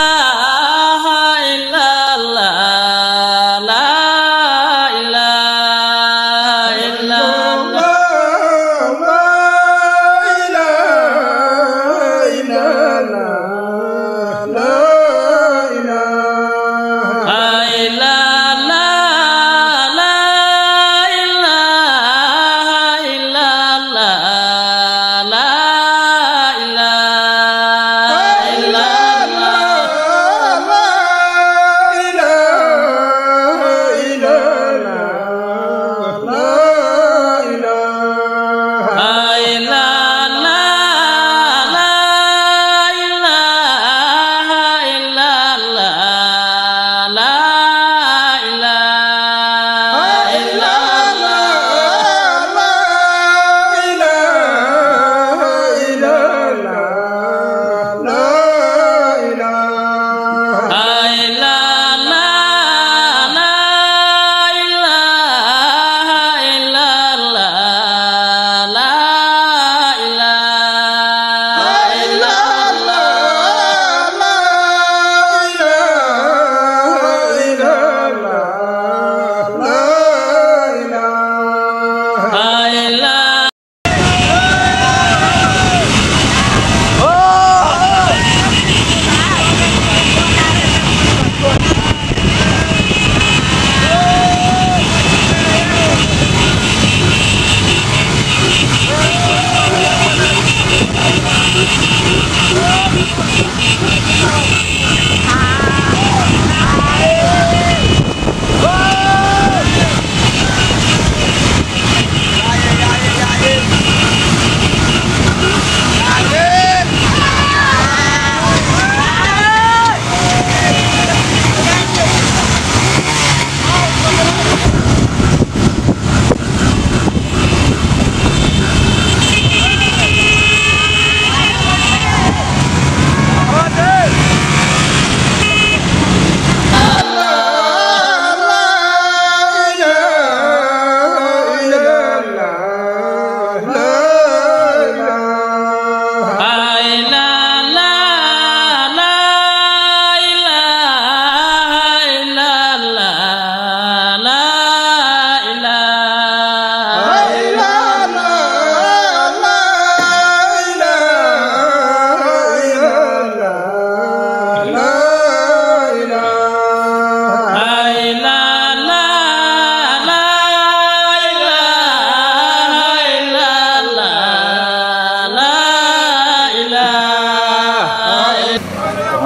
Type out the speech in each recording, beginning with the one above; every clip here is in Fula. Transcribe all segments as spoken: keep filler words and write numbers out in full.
إله إلا الله، لا إله إلا الله.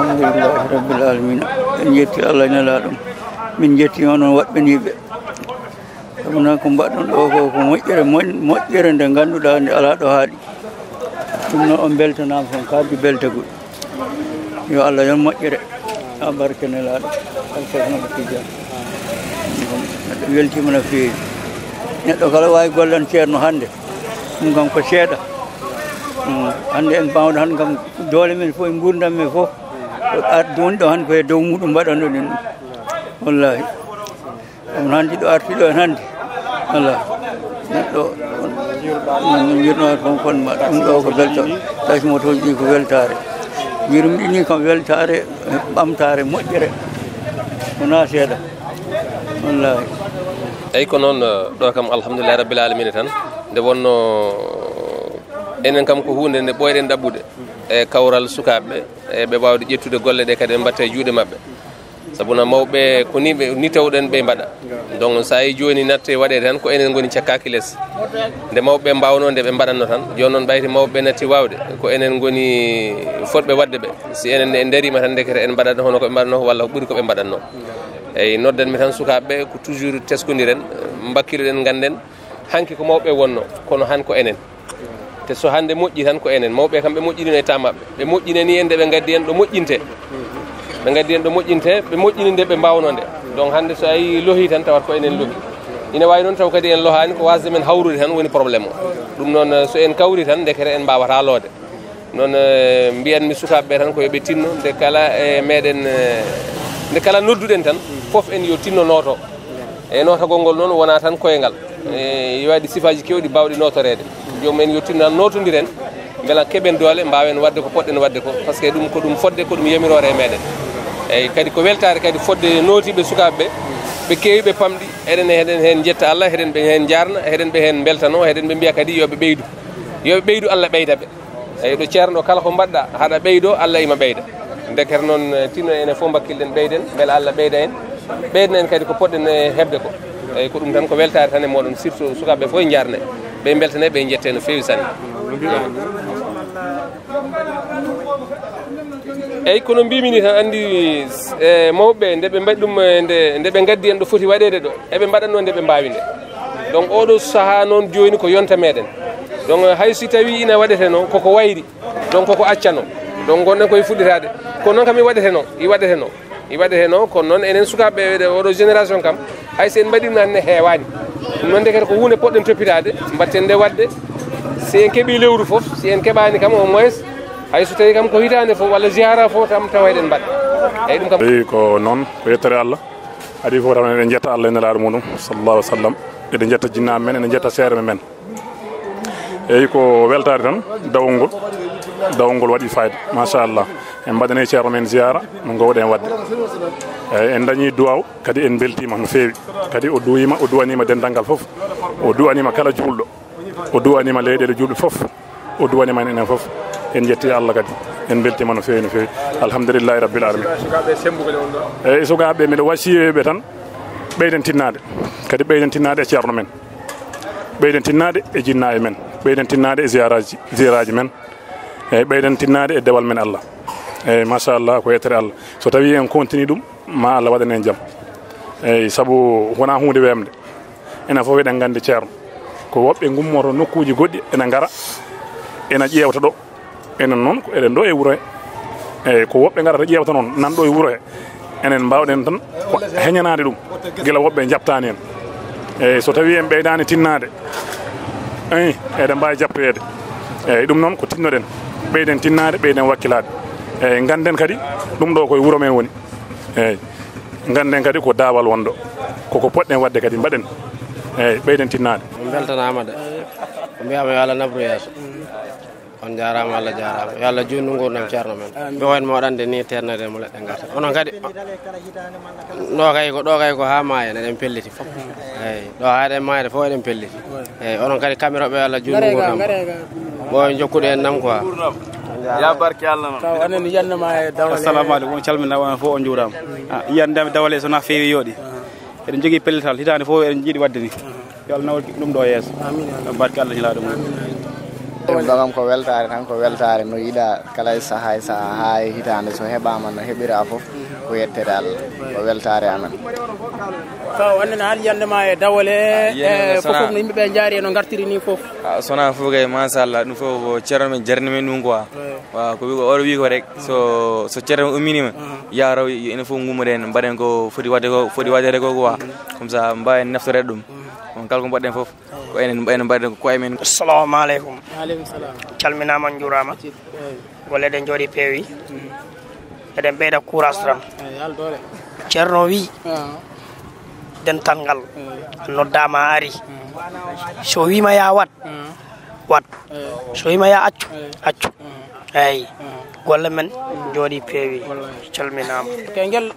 Alhamdulillahi rabbil alamina. En jetti Allah e Nelaaɗo. Min jetti onon waɗɓeniiɓe. Sabu noon ko mbaɗɗon ɗo ko, ko moƴƴere, moƴ-, moƴƴere nde ngannduɗaa nde alaa ɗo haaɗi. Ɗum noon on mbeltanaama, on kaardi beltagol. Yo Allah yon moƴƴere. A barke Nelaaɗo. Barke Ahmadu Tijaan. Neɗɗo weltiima no feewi. Neɗɗo kala waawi gollan ceerno hannde. Ɗum kam ko seeɗa. Mm, hannde en mbaawɗo hannde kam doole men fof e nguurndam men fof. Ko arde woni ɗo hannde ko e dow muɗum mbaɗanno ɗen ɗum. Wallahi. On hannde ɗo arti ɗo en hannde. Walla. Neɗɗo on, on njirno on kon, kon ma. Ɗum ɗo ko belta. Tawi motooji ɗi ko weltaare. Yurmɗini kam weltaare, ɓamtaare, moƴƴere. Wonaa seeɗa. Wallahi. Eyi ko noon, ɗo kam alhamdulillahi rabbil alamina tan. Nde wonno enen kam ko huunde nde ɓooyɗen ɗaɓɓude e kawral sukaaɓe ɓe, e ɓe waawde ƴettude golle ɗe kadi ɓe mbatta e juuɗe maɓɓe. Sabu no mawɓe ko ni ɓe, ni tawɗen ɓe mbaɗa. Donc so a yi jooni natte waɗeede tan ko enen ngoni cakkaaki les. Nde mawɓe mbaawno nde ɓe mbaɗatno tan. Jooni noon ɓayti mawɓe natti waawde ko enen ngoni fotɓe waɗde ɓe. Si enen ne en ndariima tan ndekete en mbaɗatno hono ko ɓe mbaɗatno walla ko ɓuri ko ɓe mbaɗatno. Eyi noddanmi tan sukaaɓe ɓe ko toujours teskondiren, mbakkiloɗen ngannden hanki ko mawɓe wonno kono han ko enen. Te so hannde moƴƴi tan ko enen. Mawɓe kam ɓe moƴƴinino e temps maɓɓe. Ɓe moƴƴinani en nde ɓe ngaddi en ɗo moƴƴinte. Ɓe ngaddi en ɗo moƴƴinte, ɓe moƴƴini nde ɓe mbaawno nde. Donc hannde so a yi lohi tan tawat ko enen lohi. Ina waawi noon taw kadi en lohaani ko wasde men hawrude tan woni problème o. Ɗum noon so en kawri tan ndekete en mbaawata loode. Noon, eh, mbiyanmi sukaaɓe ɓe tan ko yo ɓe tinno nde kala e meɗen, eh, nde kala nodduɗen tan fof en yo tinno nooto. E nootagol ngol noon wonaa tan koyngal. E, yo waɗi sifaaji keewɗi baawɗi nootoreede. Joom en yo tinno tan nootondiren, mbela keɓen doole, mbaawen waɗde ko poɗɗen waɗde ko. Parce que ɗum ko ɗum fodde, ko ɗum yamiroore e meɗen. Eyyi, kadi ko weltaare kadi fodde nootiiɓe sukaaɓe ɓe, ɓe keewi, ɓe pamɗi. Eɗen, eɗen heen njetta Allah, eɗen ɓe heen njaarna, eɗen ɓe heen mbeltanoo, eɗen ɓe mbiya kadi yo ɓe ɓeydu. Yo ɓe ɓeydu, Allah ɓeyda ɓe. Eyyi, ɗo ceerno ɗo, kala ko mbaɗɗa, haɗa ɓeydo, Allah ima ɓeyda. Ndekete noon, eh, tinno enen fof mbakkilɗen, ɓeyden, mbele Allah ɓeyda en, ɓeydan en kadi ko poɗɗen, eh, heɓde ko. Eyyi, ko ɗum tan, ko weltaare tan e mooɗon, surtout sukaaɓe fof e njaarne, ɓe mbeltane, ɓe njette no feewi sanne. Eyyi, kono mbimi ni tan, anndi, eh, mawɓe, nde ɓe mbaɗi ɗum, eh, nde, nde ɓe ngaddi en ɗo foti waɗeede ɗo, eɓe mbaɗatnoo nde ɓe mbaawi nde. Donc, oɗo sahaa noon jooni ko yonta meɗen. Donc, hay si tawi ina waɗeteno, koko wayri, donc koko accano. Donc, ngonɗen koye fuɗɗitaade. Kono noon kam, i waɗeteno, i waɗeteno, i waɗeteno, kono noon enen sukaaɓe ɓe, oɗo génération kam, hay so en mbaɗi ɗum ne heewaani. Ɗum noon ndekete ko huunde poɗɗen toppitaade, mbaɗten nde waɗde, si en keɓii lewru fof, si en keɓaani kam au moins, hay so tawi kam ko hitaande fof walla ziyara fof tam tawa eɗen mbaɗa. Eyyi, ɗum kam. Eyyi, ko noon, ko yettere Allah. Adii fof tan eɗen njetta Allah e Nelaaɗo muɗum, sallallahu alaihi wa sallam. Eɗen njetta jinnaaɓe men, eɗen njetta seeɗa men. Eyyi, ko weltaare tan, dawol ngol, dawol ngol waɗi fayida, machallah. En mbaɗani ceerno men ziyara, no ngowɗen waɗde. Eyyi, en dañi duwaaw, kadi en mbeltiima no feewi. Kadi o duwiima, o duwaniima denndangal fof. O duwaniima kala juulɗo. O duwaniima leyɗeele juulɓe fof. O duwaniima en enen fof. En njetti Allah kadi. En mbeltiima no feewi, no feewi. Alhamdulillahi rabbil alamin. Eyyi, sukaaɓe, miɗo wasiyoo ɓe tan, ɓeyden tinnaade. Kadi ɓeyden tinnaade e ceerno men. Ɓeyden tinnaade e jinnaaɓe men. Ɓeyden tinnaade e ziyaraaji, ziyaraaji men. Eyyi, ɓeyden tinnaade e dewal men Allah. Eyyi, machallah, ko yettere Allah. So tawi en continue ɗum, ma Allah waɗan en jam. Eyyi, sabu wonaa huunde weemde. Enen fof eɗen nganndi ceerno. Ko woɓɓe ngummoto nokkuuji goɗɗi, ena ngara, ena ƴeewta ɗo. Enen noon, ko eɗen ɗo e wuro he. Eyyi, ko woɓɓe ngarata ƴeewta noon, nan ɗo e wuro he. Enen mbaawɗen tan ko heñanaade ɗum, gila woɓɓe njaɓtaani en. Eyyi, so tawi en ɓeydaani tinnaade, eyyi, eɗen mbaawi jaɓtoyeede. Eyyi, ɗum noon ko tinnoɗen, ɓeyden tinnaade, ɓeyden wakkilaade. Eyyi, ngannden kadi ɗum ɗo koye wuro men woni. Eyyi, ngannden kadi ko daawal wonɗo, koko poɗɗen waɗde kadi mbaɗen. Eyyi, ɓeyden tinnaade. Min mbeltanaama de. Ko mbiyami yo Allah nabru yeeso. On jaaraama, Allah jaaraama. Yo Allah juutnu nguurndam ceerno men. Amiin. Mbi on moɗande ni teernere mo leɗɗe ngarta. Onon kadi, ɗo kay ko, ɗo kay ko haa maayen eɗen pelliti fof. Eyyi, ɗo haa eɗen maayde fof eɗen pelliti. Eyyi, onon kadi kamirooɓe, Allah juutnu nguurndam. Ɓooy jokkude en nam quoi. Ya barke Allah noon. Taw anen yiyannde ma e dawal. Assalamu aleykum, on calminama, onon fof on njuuraama. Ah, yiyannde am e dawal he so na feewi yooɗi. Eɗen njogii pellital, hitaande fof eɗen njiɗi waɗde ni. Yo Allah nawor ɗum ɗo yeeso. Amiin, amiin. Barke Allah ñalaaɗo mum. Amiin, amiin. Ɗum ɗo kam ko weltaare tan, ko weltaare no yiɗa kala e sahaa e sahaa, haa e hitaande so heɓaama no heɓira fof, ko yettere Allah. Ko weltaare amen. Taw anen hal yiyannde ma e dawal he, ah, yiyannde e fof no yimɓe ɓe njaari e no ngartiri ni fof. Ah, so wonaa fof kay, machallah, ɗum fof ko ceerno men jarni men ɗum quoi. Eyyi. Waaw, ko wi ko, oɗo wi ko rek, so, so ceerno umminiima, mhm, yaaro, enen fof ngummoɗen, mbaɗen ko foti waɗde ko, foti waɗeede ko quoi. Mhm. Comme ça, mbaawen naftoreede ɗum. Mhm. On kala ko mbaɗɗen fof, ko enen, enen mbaɗen ko koye men. Assalamu aleykum. Wa aleykum salam. Calminaama, njuuraama. Eyyi. Golle ɗe njooɗii peewi. Mhm. Eɗen ɓeyda courage tan. Eyyi, yaal doole. Ceerno wi, ah, dental ngal, eyyi, noddaama a ari. Mhm. So wiima ya waɗ, mhm, waɗ. Eyyi. So wiima ya accu, eyyi, accu. Mhm. Eyyi. Mhm. Golle men, mhm, njooɗii peewi. Wallahi. Calminaama. Kay ngel